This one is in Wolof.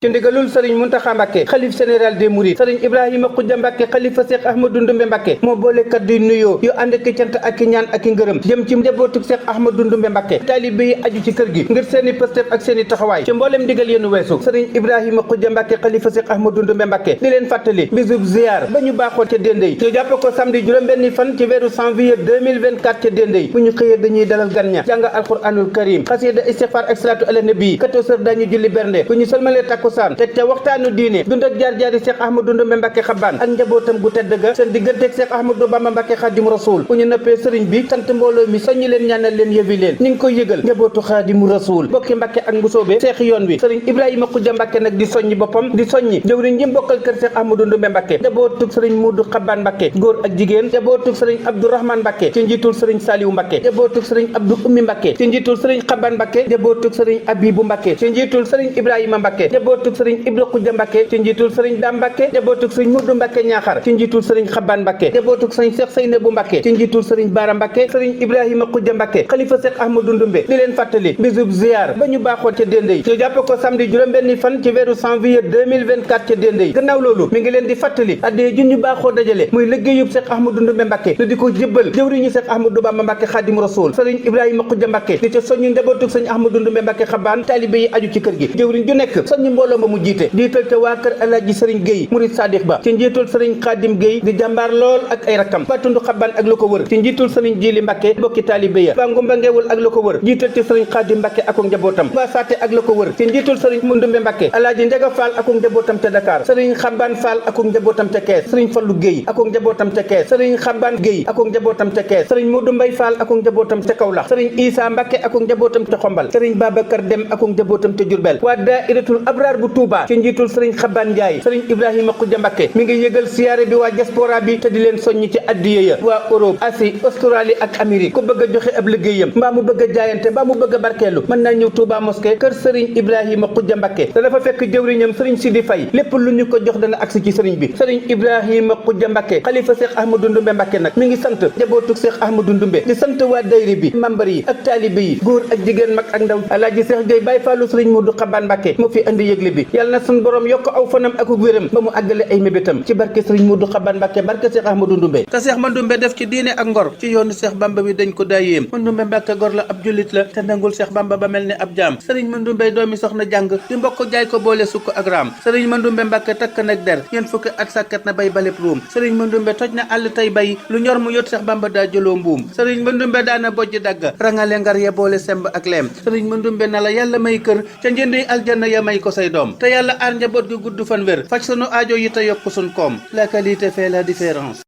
ci ndigalul sëriñ Muntaxa Mbàkke xalif général des mourides sëriñ Ibrahima Xuja Mbàkke xalifa Cheikh Ahmadou Ndumbe Mbàkke moo boole kaddu nuyoo yu ànd ak cant ak ñaan ak ngërëm jëm ci njabootuk Cheikh Ahmadou Ndumbe Mbàkke taalibe yi aju ci kër gi ngir seeni pëstef ak seeni taxawaay ci mboolem ndigal yéenu weesu sëriñ Ibrahima Xuja Mbàkke xalifa Cheikh Ahmadou Ndumbe Mbàkke di leen fàttali bisub ziar ba ñu baaxoon ca Dendey ñu jàpp ko samedi juróom-benni fan ci weeru janvier 2024 ca Dendey bu ñu xëyee dañuy dalal gan ña jàng alquranul karim xasida istighfar ak salatu ala nabi 14h dañu julli bernde bu ñu sëlmalee takkusaan teg ca waxtaanu diine dund ak jaar-jaari Cheikh Ahmadou Ndumbe Mbàkke xabaan ak njabootam gu tedd ga seen digganteeg Cheikh Ahmadou Bamba Mbàkke Xaadimu Rasuul bu ñu noppee sëriñ bi sant mbooloo mi soññi leen ñaanal leen yëvi leen ñu ngi koy yëgal njabootu Xaadimu Rasuul bokki Mbàkke ak mbusoobe seex yoon wi sëriñ Ibrahima Xuja Mbàkke nag di soññi boppam di soññi jëwriñ ñi bokkal kër Cheikh Ahmadou Ndumbe Mbàkke njabootug sëriñ Muudu Xabaan Mbàkke góor ak jigéen njabootug sëriñ Abdourahmane Mbàkke ci njiitul sëriñ Saliou Mbàkke njabootug sëriñ Abdou Ummi Mbàkke ci njiitul sëriñ Xabaan Mbàkke njabootug sëriñ Abibu Mbàkke ci njiitul sëriñ Ibrahima Mbàkke njabootug sëriñ Ibra Xuja Mbàkke ci njiitul sëriñ Dam Mbàkke njabootug sëriñ Muudu Mbàkke Ñaaxar ci njiitul sëriñ Xabaan Mbàkke njabootug sëriñ Cheikh Seynabu Mbàkke ci njiitul sëriñ Baara Mbàkke sëriñ Ibrahima Xuja Mbàkke xalifa Cheikh Ahmadou Ndumbe di leen fàttali bisub ziar ba ñu baaxoon ca Dendey ñu jàpp ko samedi juróom-benni fan ci weeru janvier 2024 ca Dendey gannaaw loolu mi ngi leen di fàttali addee ju ñu baaxoo dajale muy liggéeyub Cheikh Ahmadou Ndumbe Mbàkke lu di ko jébbal jëwriñu Cheikh Ahmadou Bamba Mbàkke Xaadimu Rasuul sëriñ Ibrahima Xuja Mbàkke di ca soññu njabootug sëriñ Ahmadou Ndumbe Mbàkke xabaan taalibe yi aju ci kër gi jëwriñ ju nekk soññu mbooloo ma mu jiite jiital ca waa kër Alaaji sëriñ Guèye murid Sadiq ba ci njiitul sëriñ Xaadim Guèye di jàmbaar lool ak ay rakkam ba tundu xabaan ak lu ko wër ci njiitul sëriñ Jili Mbàkke bokki taalibe ya waa Ngumba Ngeewul ak lu ko wër jiital ci sëriñ Xaadim Mbàkke ak njabootam waa Saate ak lu ko wër ci njiitul sëriñ Ndumbe Mbàkke Alaaji Njaga Faal ak njabootam te Dakar sëriñ Xabaan Faal ak njabootam te Kees sëriñ Fallu Guèye ak njabootam te Kees sëriñ Xabaan Guèye ak njabootam te Kees sëriñ Moodu Mbay Faal ak njabootam te Kawlax sëriñ Isa Mbàkke ak njabootam te Xombal sëriñ Babacar Dem ak njabootam te Jurbel waa daayiratul Abraar bu Touba ci njiitul sëriñ Xabaan Njaay sëriñ Ibrahima Xuja Mbàkke mi ngi yëgal siyaare bi waa diaspora bi te di leen soññi ci addiya ya waa Europe Asie Australie ak Amérique ku bëgg a joxe ab liggéeyam mbaa mu bëgg a jaayante mbaa mu bëgg a barkeelu mën naa ñëw Touba mosquée kër sëriñ Ibrahima Xuja Mbàkke te dafa fekk jëwriñam sëriñ Sidi Fay lépp lu ñu ko jox dana agsi ci sëriñ bi sëriñ Ibrahima Xuja Mbàkke xalifa Cheikh Ahmadou Ndumbe Mbàkke nag mi ngi sant jabootug Cheikh Ahmadou Ndumbe di sant waa dayri bi membre yi ak taalibe yi góor ak jigéen mag ak ndaw Alaaji Cheikh Gueye Baye Fallou sëriñ Moodu Xabaan Mbàkke moo fi andi yëgle bi yàlla na sun borom yokk aw fanam ak wéram ba mu àggale ay mébétam ci barke sëriñ Moodu Xabaan Mbàkke barke Cheikh Ahmadou Ndumbe te Cheikh Mandumbe def ci diine ak ngor ci yoonu Cheikh Bamba bi dañ ko daayéem Mandumbe Mbàkke gor la ab jullit la te nangul Cheikh Bamba ba mel ne ab jaam sëriñ Mandumbe doomi soxna jàng di mbokk jaay ko boole sukk ak raam sëriñ Mandumbe Mbàkke takk nag der ñeent fukki at sàkkat na bay baleb ruum sëriñ Mandumbe toj na àll tey bay lu ñor mu yot Cheikh Bamba daa jëloo mbuum sëriñ Mandumbe daana bojj dagg rangale ngar ya boole semb ak leem sëriñ Mandumbe na la yàlla may kër ca njëndi aljanna ya may ko say doom te yàlla aar njaboot gi gudd fan wér faj sunu aajo yi te yokk sun koom la qualité fait la différence